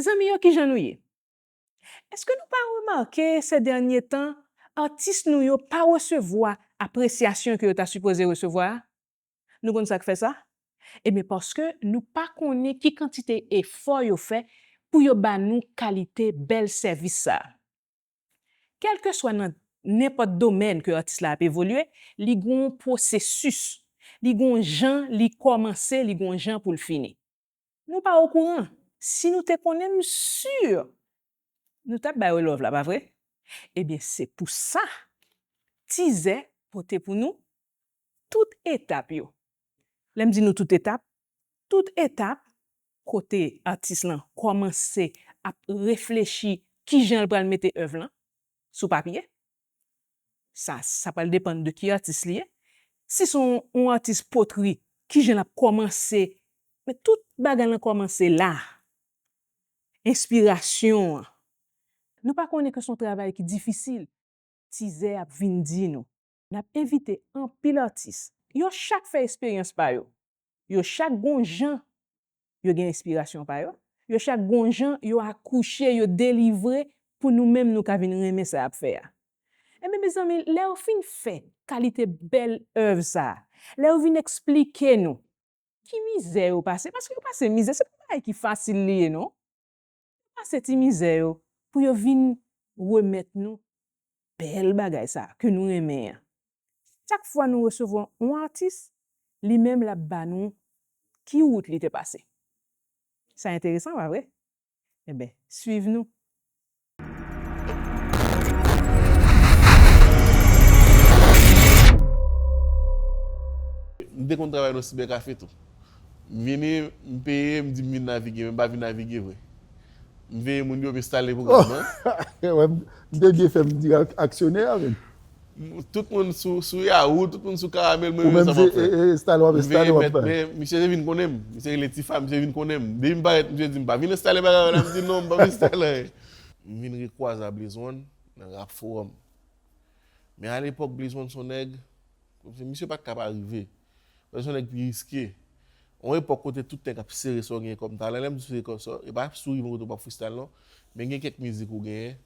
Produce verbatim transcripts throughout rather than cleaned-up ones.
Zanmi yo, kijan nou ye? Èske nou pa remake se dènye tan, atis nou yo pa resevwa apresyasyon ke yo ta sipoze resevwa a? Nou konn sa k fè sa? Ebyen, paske nou pa konnen ki kantite efò yo fè pou yo ba nou kalite bèl sèvis sa a. Kèlkeswa nan nenpòt domèn ke atis la ap evolye, li gon pwosesis, li gon jan li kòmanse, li gon jan pou l fini. Nou pa okouran. Si nou te konnen, m si nou t ap ba yo love la, pa vre? Ebyen, se pou sa Tizè pote pou nou tout etap yo. Lè m di nou tout etap, tout etap kote atis lan kòmanse ap reflechi kijan l pral mete èv lan sou papye. Sa, sa pral depann de ki atis li ye. Si se yon, yon atis potri, kijan l ap kòmanse? Men tout bagay lan kòmanse la. Enspirasyon an. Nou pa konnen ke se yon travay ki difisil. Tizè ap vin di nou. N ap envite anpil atis. Yo chak fè esperyans pa yo. Yo chak gon jan yo gen enspirasyon pa yo. Yo chak gon jan yo akouche, yo delivre pou nou menm nou ka vin renmen sa y ap fè a. Ebyen, mezanmi, lè yo fin fè kalite bèl èv sa a, lè yo vin eksplike nou ki mizè yo pase, paske yo pase mizè, se pa bagay ki fasil li ye, non. Pase ti mizè yo pou yo vin remèt nou bèl bagay sa ke nou renmen an. Chak fwa nou resevwa yon atis, li menm l ap ba nou ki wout li te pase. Sa enteresan, pa vre? Enben, swiv nou. M te konn travay nan sibè kafe tou. M vini, m peye, m di m vin navige, men m pa vin navige vre. M veye moun yo, m enstale pwogram nan. Wè, m, m te byen fè m di ak-, aksyonè a menm. M, tout moun sou, sou Yahoo, tout moun sou Caramel, mwen menm sa m ap fè. Ou menm se, e, e, enstale, w ap enstale, w ap fè. M veye mèt, men misye te vin konnen m. Misye rele Tifa, misye vin konnen m. Depi m parèt, misye di m pa vin enstale bagay la, m di non, m pa vin enstale anyen. M vin rekwaze a Blaze One nan Rap Forum. Men alepòk, Blaze One se yon nèg, kòmsi misye pa t ka pa rive. Blaze One se yon nèg ki riske. Yon epòk kote tout nèg ap sere sa w genyen kòm talan. Lè m di sere kòm sa, e pa sou rive yon kote w p ap freestyle non. Men gen kèk mizik ou genyen,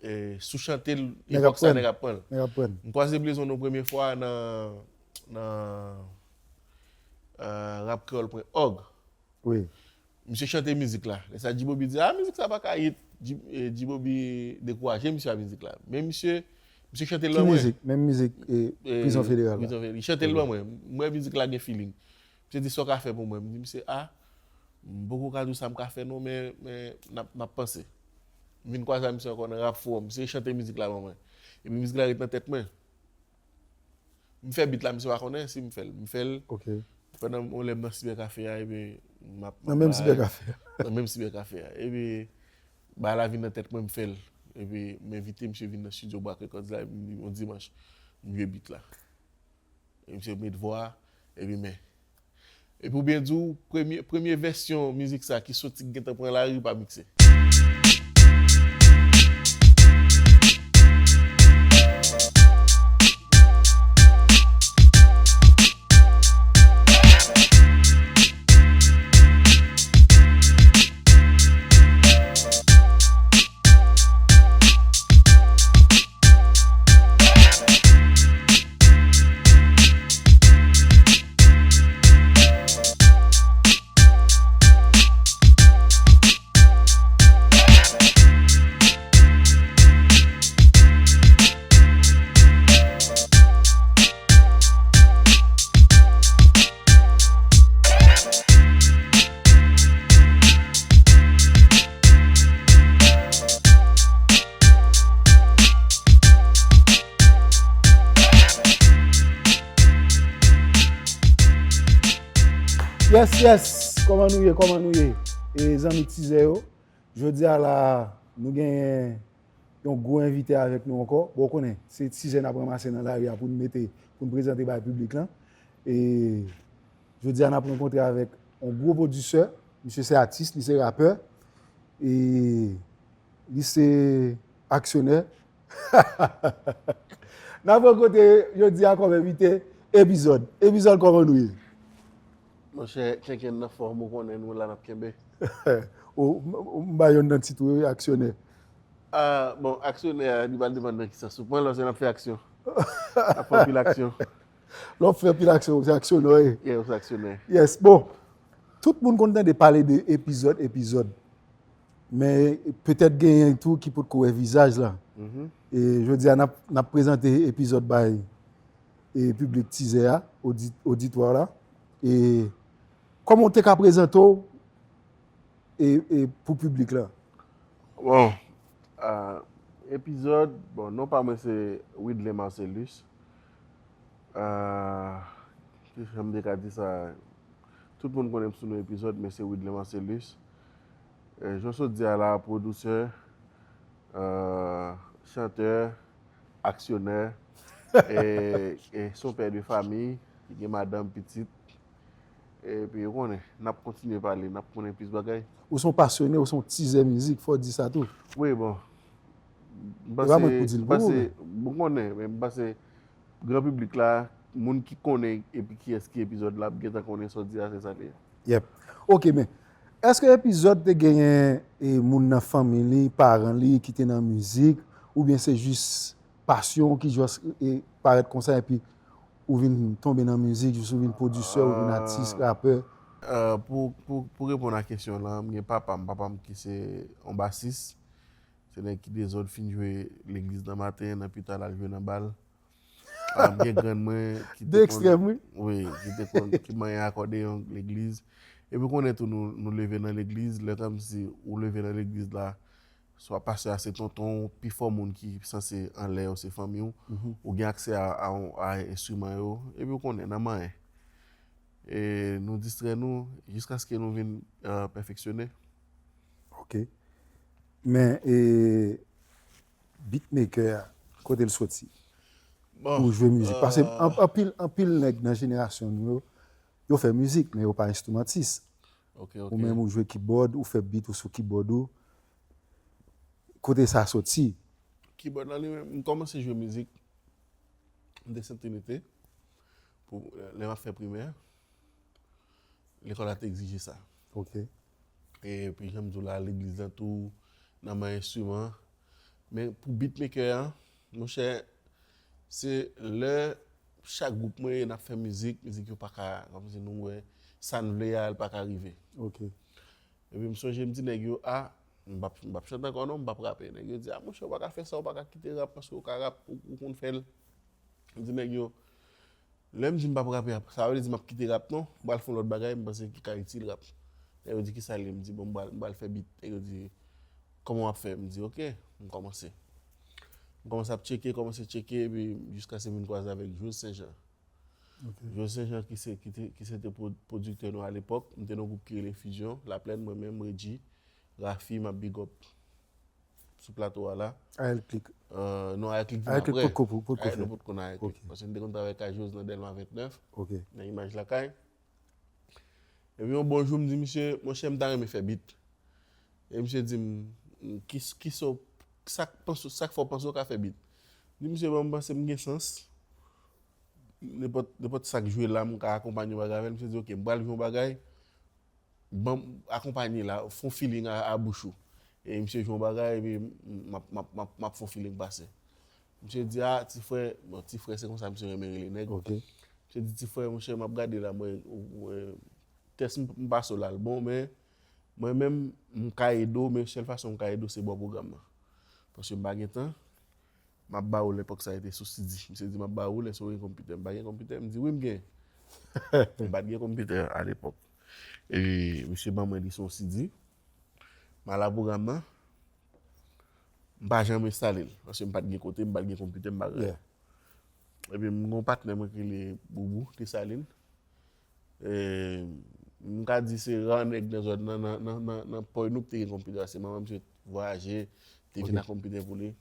e, si w chante l, epòk sa nèg ap pran l. Nèg ap pran l. M kwaze Blaze One yon premye fwa nan, nan, e, rap kreyòl pwen òg. Wi. Misye chante mizik la. Lè sa G-Bobby di, "Ah, mizik sa pa ka hit." G-, eh, G-Bobby dekouraje misye a mizik la. Men misye, misye chante l ban mwen. Ki mizik? Menm mizik, eh, Prizon Federal la. Prizon Federal. Li chante l ban mwen. Mwen, mizik la gen feeling. Misye di, "Sa w ka fè pou mwen?" M di misye, "Ah, m poko ka di w sa m ka fè non, men, men n ap, n ap panse." M vin kwaze a misye ankò nan Rap Forum. Misye chante mizik la ban mwen. Epi mizik la ret nan tèt mwen. M fè beat la, misye pa konnen si m fè l. M fè l. Ok. Pandan m, lè m nan sibè kafe a, epi m ap, nan menm sibè kafe a. Nan menm sibè kafe a. Epi, bagay la vin nan tèt mwen, m fè l. Epi, m envite misye vin nan studio Black Records la, yon dimanch. M jwe beat la. E misye met vwa, epi men. Epi ou byen di w, premye, premye vèsyon mizik sa ki soti, ki gentan pran lari, pa mikse. Yes, yes. Kòman nou ye? Kòman nou ye? E zanmi tizè yo, jodi a la, nou genyen yon gwo envite avèk nou ankò. Bon, ou konnen, se tizè n ap ranmase nan lari a pou n mete, pou n prezante bay piblik lan. E jodi a, n ap rankontre avèk yon gwo pwodisè. Misye se atis, li se rapè. E li se aksyonè. N ap rankontre jodi a kòm envite, Epizòd. Epizòd, kòman nou ye? Monchè, Kenkenn nan fòm, ou konnen nou la n ap kenbe. Ou, m, m ba yonn nan tit ou yo, aksyonè. Ah, bon, aksyonè a, li pral depann nan ki sans ou pran l, paske n ap fè aksyon. N ap fè anpil aksyon. Lè w ap fè anpil aksyon, ou se aksyonè w ye. Yeah, ou se aksyonè. Yes, bon. Tout moun konn tande pale de epizòd, epizòd. Men petèt genyen tou ki potko wè vizaj la. Mhm. E jodi a, n ap, n ap prezante epizòd bay e piblik tizè a, odi-, oditwa la. E kòman w te ka prezante w e, e pou piblik la? Bon, ah, epizòd, bon, non pa mwen se Widley Marcelus. Ah, kijan m te ka di sa? Tout moun konnen m sou non epizòd, men se Widley Marcelus. Eh, jan w sot di a la, pwodisè, eh, chantè, aksyonè, e, e se yon pè de fanmi, ki gen madanm, pitit. Epi, ou konnen, n ap kontinye pale, n ap konnen plis bagay. Ou se yon pasyone, ou se yon tizè mizik, fò w di sa tou. Wi, bon. M E pa mwen k pou di l pou ou, men. Bon, konnen, men m panse gran piblik la, moun ki konnen epi kiyès ki epizòd la, ap gentan konnen sa w di a, se sa l ye. Yep. Ok, men, èske epizòd te genyen, e, moun nan fanmi li, paran li, ki te nan mizik, oubyen se jis pasyon ki jis, e, parèt konsa, epi ou vin tonbe nan mizik, jis ou vin pwodisè, ou vin atis, rapè? Ah, pou, pou, pou reponn a kesyon lan, m gen papa m, papa m ki se yon basis. Se nèg ki dezòd, fin jwe legliz nan maten, nan pita l al jwe nan bal. Ah, m gen grann mwen ki De te konn, ekstrèm, wi. Wi, ki te konn, ki manyen akòdeyon legliz. Epi konnen tou nou, nou leve nan legliz, lè kòmsi ou leve nan legliz la, swa pastè a se tonton w, pifò moun ki sanse anlè yo se fanmi w, Mhm. ou gen aksè a, a, a enstriman yo, epi ou konnen, nan manyen. E nou distrè nou jiskaske nou vin, eh, pèfeksyone. Ok. Men, e, beatmaker a, kote l soti? Bon, pou jwe mizik? Paske eh, an-, anpil, anpil nèg nan jenerasyon nou yo, yo fè mizik, men yo pa enstrimantis. Ok, ok. Ou menm ou jwe kibòd, ou fè beat ou sou kibòd ou. Kote sa soti? Kibòd lan li menm, m kòmanse jwe mizik, m te Sent Trinite, pou, lè m ap fè primè, lekòl la te egzije sa. Ok. Epi, jan m di w la, legliz lan tou, nan manyen enstriman. Men pou beatmaker an, monchè, se lè chak gwoup mwen ye, n ap fè mizik, mizik yo pa ka, kòmsi nou wè, sa n vle a, l pa ka rive. Ok. Epi m sonje m di nèg yo, a, m p ap, m p ap chante ankò non, m p ap rape. Nèg yo di, a, monchè, ou pa ka fè sa, ou pa ka kite rap, paske ou ka rap, ou, ou konn fè l. M di nèg yo, lè m di m p ap rape, sa vle di m ap kite rap non, m pral fè yon lòt bagay, m panse ki ka itil rap. Nèg yo di, kisa l ye? M di, bon, m pral, m pral fè beat. Nèg yo di, kòman w ap fè? M di, ok, m kòmanse. M kòmanse ap tcheke, kòmanse tcheke, epi jiskaske m vin kwaze avèk Jules Saint Jean. Ok. Jules Saint Jean ki se, ki te, ki se te pwo-, pwodiktè nou alepòk, m te nan gwoup ki rele Fusion, Laplèn, mwen menm, Reggie, Rafi, m ap big up sou plato a la. A L Click. Euh, non, A L Click vin A L Click apre. Potko, potko A L, fè. Nou potko nan A L Click. Ok. Paske m te konn travay ak Jules nan Dèlma ventnèf, Ok. nan imaj lakay. Epi yon bon jou, m di misye, monchè, m ta renmen fè beat. E misye di m, ki, ki sa, sa k panse, sa k fè w panse w ka fè beat? M di misye, bon, m panse m gen sans. Nenpòt, nenpòt sa k jwe la, m ka akonpanye yon bagay avè l. Misye di, ok, m pral jwe yon bagay, ban m akonpanye la, fè yon feeling a, a bouch ou. E misye jwe yon bagay, epi m ap, m ap, m ap, m ap fè yon feeling pase. Misye di, a, ti frè, bon, ti frè, se konsa misye renmen rele nèg. Ok. Misye di, ti frè, monchè, m ap gade la, mwen, ou, ou, eh, tès m, m pase w la, l bon, men mwen menm, m ka ede w, men sèl fason m ka ede w, se ba w pwogram nan. Paske m pa gen tan, m ap ba ou, lepòk sa a te sou C D. Misye di, m ap ba ou, lè sa w gen konpitè. M pa gen konpitè? M di, wi, m gen. M pa t gen konpitè alepòk. E misye ban mwen li sou yon C D. M al a pwogram nan. M pa janm enstale l. Paske m pa t gen kote, m pa t gen konpitè, m pa t gen anyen. Yeah. Epi m gen yon patnè mwen ki rele Boubou Desalin. E, m ka di se ra nèg nan zòn nan, nan, nan, nan, nan Pòy nou ki te gen konpitè. Se manman misye vwayaje, te vin Ok. ak konpitè pou li.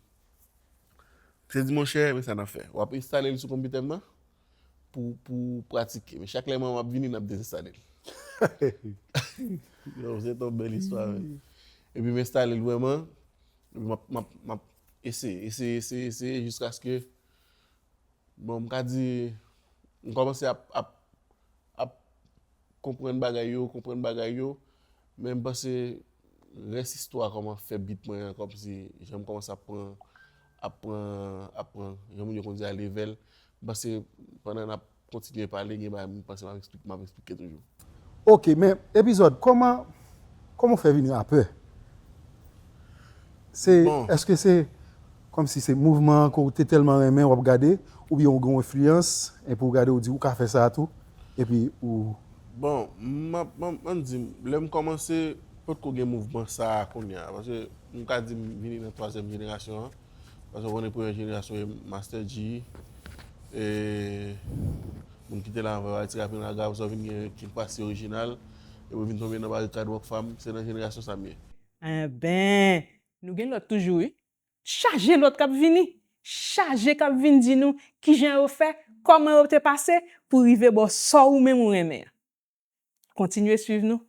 Misye di, monchè, men sa n ap fè. W ap enstale l sou konpitè m nan pou, pou pratike. Men chak lè manman ap vini, n ap dezenstale l. Yo, se t yon bèl istwa, men. Epi m enstale l vrèman. Epi m ap, m ap, m ap eseye, eseye, eseye, eseye, jiskaske, bon, m ka di, m kòmanse ap, ap, ap konprann bagay yo, konprann bagay yo. Men m panse rès istwa kòman fè beat mwen an, kòmsi jan m kòmanse ap pran, ap pran, ap pran, jan moun yo konn di a level, m panse pandan n ap kontinye pale, gen bagay m panse m ap eksplike, m ap eksplike toujou. Ok, men epizòd, kòman kòman w fè vin rapè? Se, Bon. Èske se kòmsi se mouvman an ke w te tèlman renmen w ap gade, oubyen w gen yon enfliyans, epi w gade w di ou ka fè sa tou, epi ou Bon, m ap m ap- m ap di, lè m kòmanse, potko gen mouvman sa a kounye a. Paske m ka di m vini nan twazyèm jenerasyon an. Paske w konnen premyè jenerasyon e Master G, e moun ki te la anvan yo, Ti Rapin Laga, apre sa w vin gen King Pasi orijinal, epi w vin tonbe nan Barikad, Rockfam, se nan jenerasyon sa m ye. Enben, nou gen lòt toujou, wi. Chaje lòt k ap vini. Chaje k ap vin di nou kijan yo fè, kòman yo te pase pou rive bò sa ou menm ou renmen an. Kontinye swiv nou.